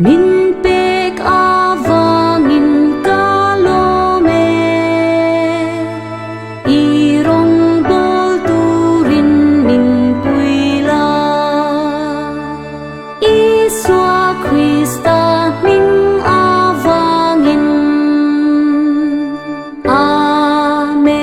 Min pek avangin ka lawm e. I rawngbawl turin min pui la. Isua Krista hming avangin. Amen.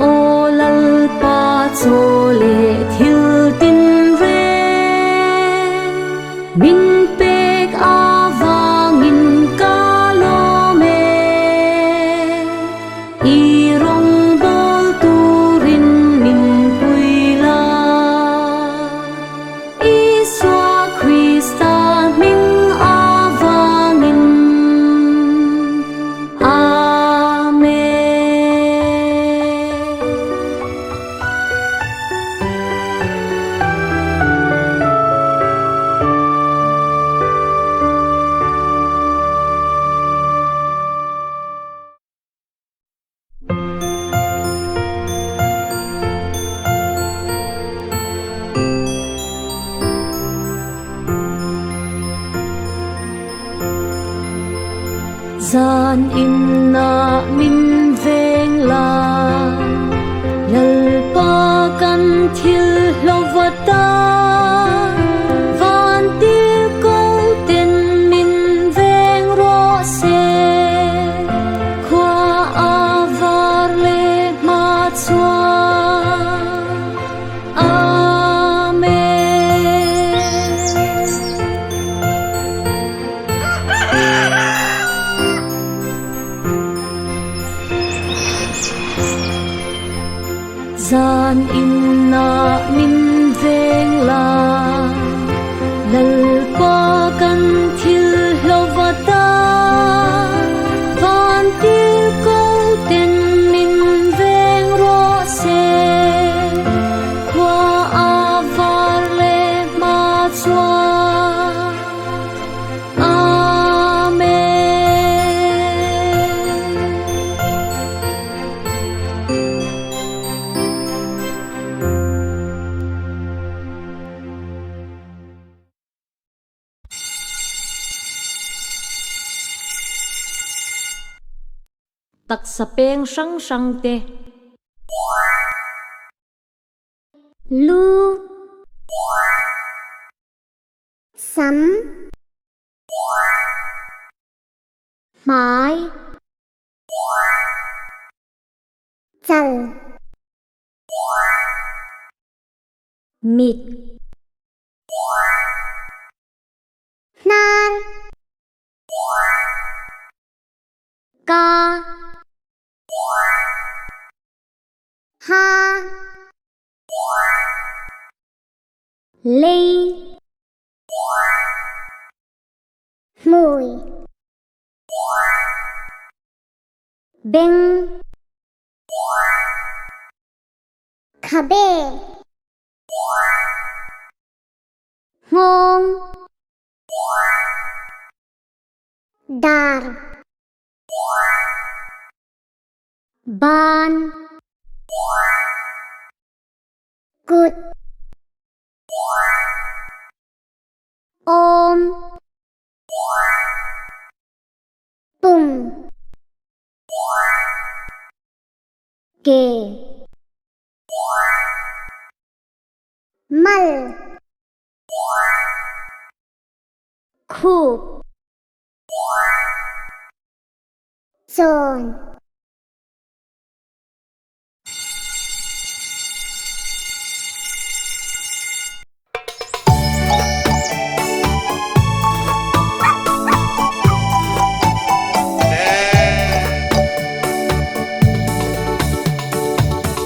Aw Lalpa chaw leh thil tin reng min pek avangin ka lawm e. I rawngbawl turin min pui la. Isua Krista hming avangin. Amen. Zan inah min veng la, Lalpa kan thil hlova ta, van tir ko ten min veng rawh se, khua a var leh hma chuan. Amen. Zan inah min veng la, Lalpa kan thil hlova ta, van tir ko ten min veng rawh se, khua a var leh hma chuan. Amen. Taksa peng hrang hrang te. Lu. Sam. Hmai. Chal. Mit. Hnar. Ka. Ha. Lei. Hmui. Beng. Khabe. Nghawng. Dar. Ban. Kut. Awm. Pum. Ke. Mal. Khup. Chawn.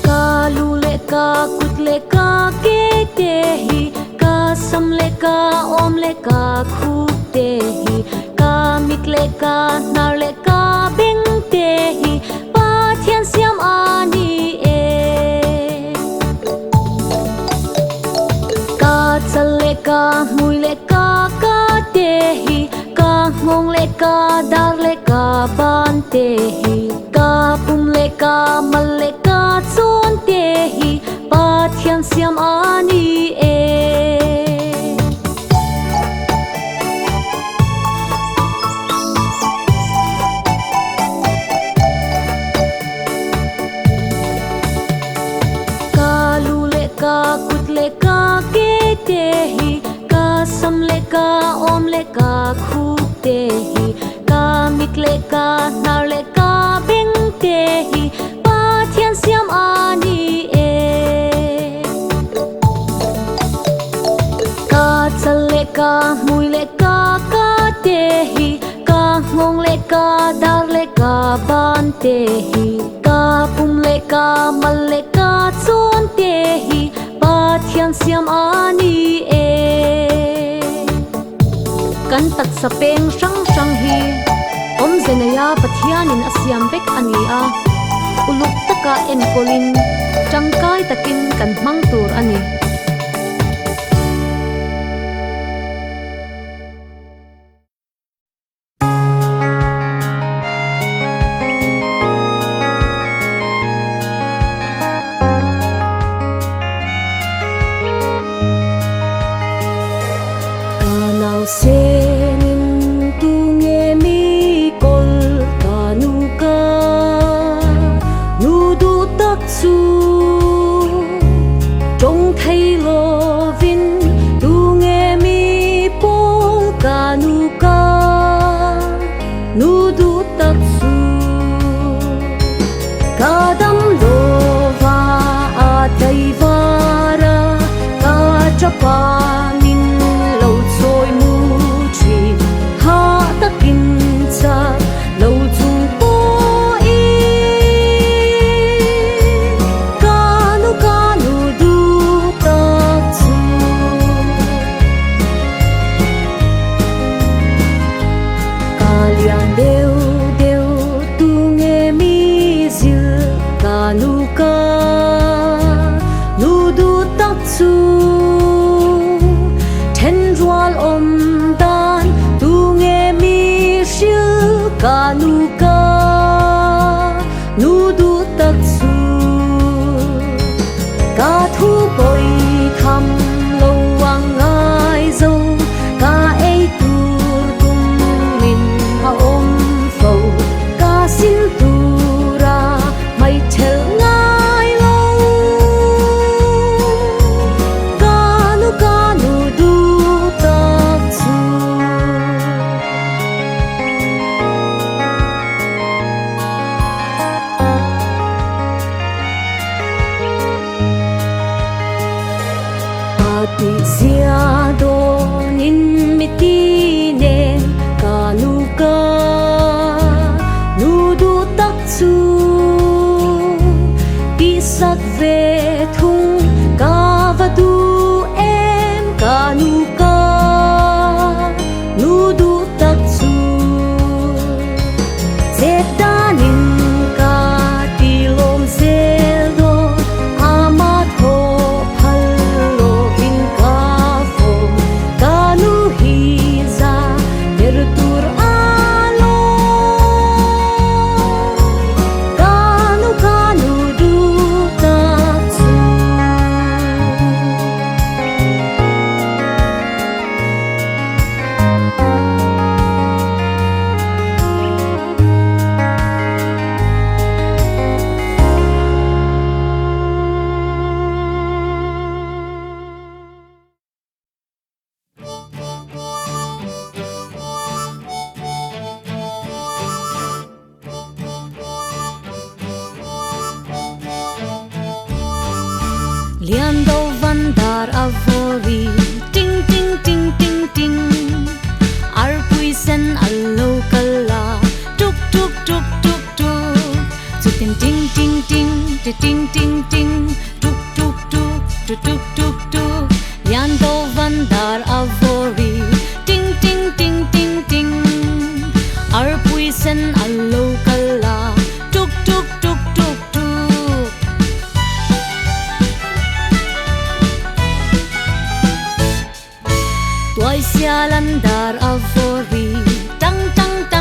Ka lu leh ka kut leh ka ke te hi, ka sam leh ka awm leh ka khup te hi, ka mit leh ka hnar leh ka beng te hi, Pathian siam a ni e. Ka chal leh ka hmui leh ka ka te hi, ka nghawng leh ka dar leh ka ban te hi ka pum leh ka mal leh ka chawn te hi Pathian siam a ni e. Ka lu leh ka kut leh ka ke te hi ka sam leh ka awm leh ka khup te hi ka mit leh ka hnar leh ka beng te hi Pathian siam a ni e. Ka chal leh ka hmui leh ka ka te hi ka nghawng leh ka dar leh ka ban te hi ka pum leh ka mal leh ka chawn te hi Pathian siam a ni e. Kan taksa peng hrang hrang hi awmze neia Pathianin a siam vek a ni a, uluk taka enkawlin tangkai takin kan hmang tur a ni. Ka nausenin tunge mi kawl ka nu ka nu duh tak chu tawng thei lovin tunge mi pawl ka nu ka nu duh tak chu ka dam lova a tlaivar a ka tapa min lo chawi mu thin hah takin chak lo chung pawhin ka nu ka nu duh tak chu. Ka lian deuh deuh tunge mi zil ka nu ka nu duh tak chu then rual awm dan tunge mi hril ka nu ka nu duh tak chu ka thu pawi tham lo ang ngai zo ka ei tur tumin a awm fo ka sin tura mai thel ngai lo ka nu ka nu duh tak chu. A tihzia dawnin miti nen ka nu ka nu duh tak chu tihsak ve thung ka va duh em ka nu ka nu duh tak chu chet danin ka tilawm zel dawn ama thaw phal lovin ka fawm ka nu hi za ber tur a lawi ka nu ka nu duh tak chu. Lian do van dar a vawri ting ting ting ting ting Arpui sen a lo kal a tuk tuk tuk tuk tuk Chutin ting ting ting ti ting ting ting tuk tuk tuk tu tuk tuk tuk Lian do van dar a vawri ting ting ting ting ting Arpui sen a lo kal a tuk tuk tuk tuk tuk Tuai sialan dar a vawri tang tang tang.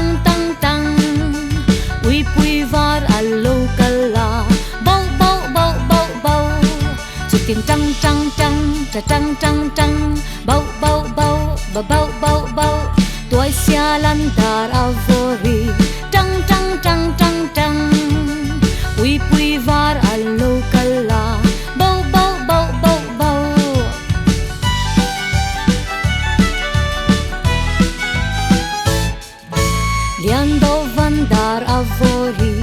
ba bauh bauh bauh Tuai sialan dar a vaw ri tang tang tang tang tang Uipui var a lo kal a bauh bauh bauh bauh bauh. Lian do van dar a vaw ri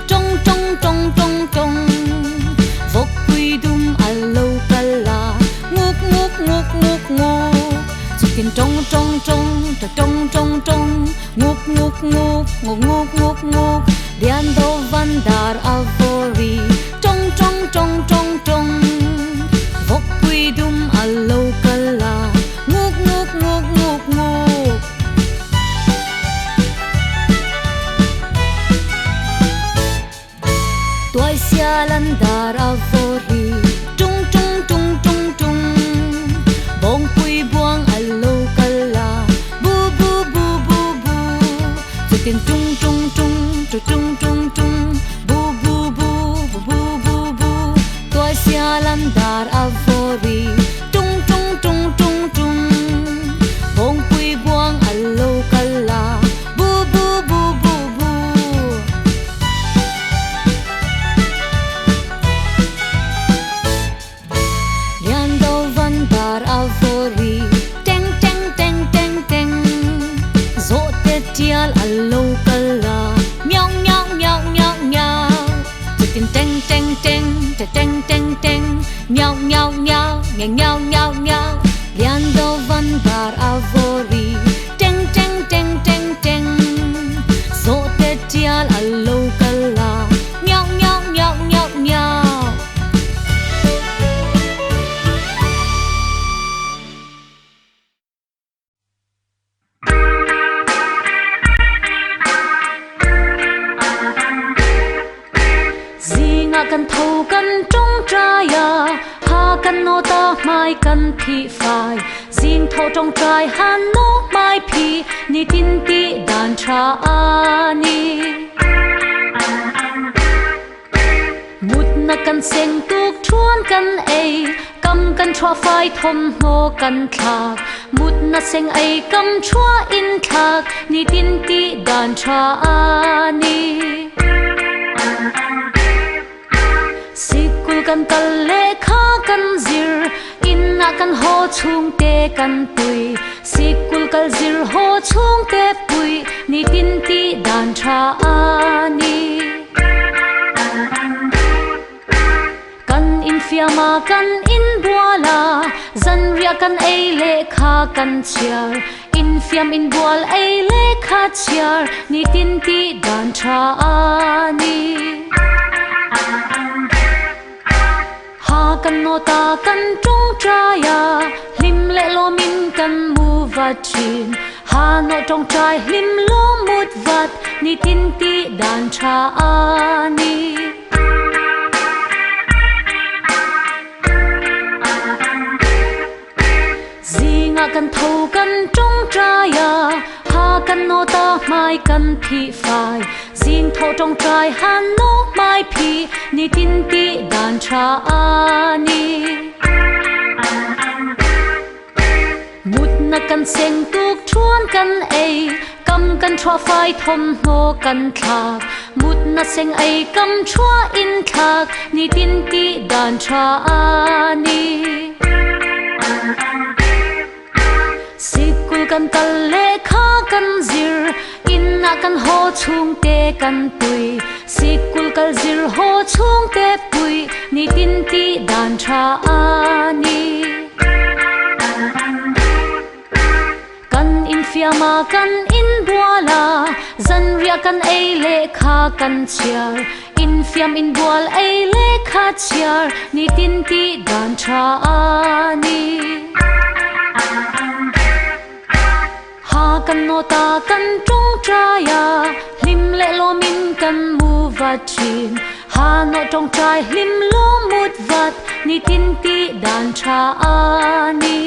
tawng tawng tawng tawng tawng Vawkpui dum a lo kal a nguk nguk nguk nguk nguk Chutin tawng tawng tawng ta tawng tawng tawng nguk nguk nguk nguk nguk nguk nguk Lian do van dar a vaw ri tawng tawng tawng tawng tawng Vawkpui dum a lo kal a nguk nguk nguk nguk nguk. Tuai sialan dar a vaw ri tung tung tung tung tung Bawngpui buang a lo kal a bu bu bu bu bu Chutin tung tung tung tu tung tung tung bu bu bu bu bu bu bu Tuai sialan dar a vaw ri tung tung tung tung tung Bawngpui buang a lo kal a bu bu bu bu bu. Lian do van dar a vaw ri teng teng teng teng teng Zawhte tial a lo kal a miau miau miau miau miau Chutin teng teng teng ta teng teng teng miau miau miau miau miau miau miau Lian do van dar a vaw ri teng teng teng teng teng Zawhte tial a lo kal a miau miau miau miau miau. Zingah kan tho kan tawngtai a, ha kan nawt a hmai kan phih fai. Zing tho tawngtai han naw hmai phih nitin tih dan tha a ni. Mutna kan seng tuk thuan kan ei, kam kan thuah fai thawmhnaw kan thlak. Mutna seng ei kam thuah in thlak nitin tih dan tha a ni. Sikul kan kal lehkha kan zir, inah kan haw chhungte kan pui. Sikul kal zir haw chhungte pui nitin tih dan tha a ni. Kan infiam a, kan inbual a, zanriah kan ei lehkha kan chhiar. Infiam inbual ei lehkha chhiar nitin tih dan tha a ni. Ha kan nawt a, kan tawngtai a, hlim leh lawmin kan mu vat thin. Ha nawh tawngtai hlim lawm mut vat nitin tih dan tha a ni. Zingah kan tho kan tawngtai a, ha kan nawt a, hmai kan phih fai. Zing tho tawngtai han naw hmai phih nitin tih dan tha a ni. Mutna kan seng tuk thuan kan ei, kam kan thuah fai thawmhnaw kan thlak. Mutna seng ei kam thuah in thlak nitin tih dan tha a ni. Sikul kan kal lehkha kan zir, inah kan haw chhungte kan pui. Sikul kal zir haw chhungte pui nitin tih dan tha a ni. Kan infiam a, kan inbual a, zanriah kan ei lehkha kan chhiar. Infiam inbual ei lehkha chhiar nitin tih dan tha a ni. Ha kan nawt a, kan tawngtai a, hlim leh lawmin kan mu vat thin. Ha nawh tawngtai hlim lawm mut vat nitin tih dan tha a ni.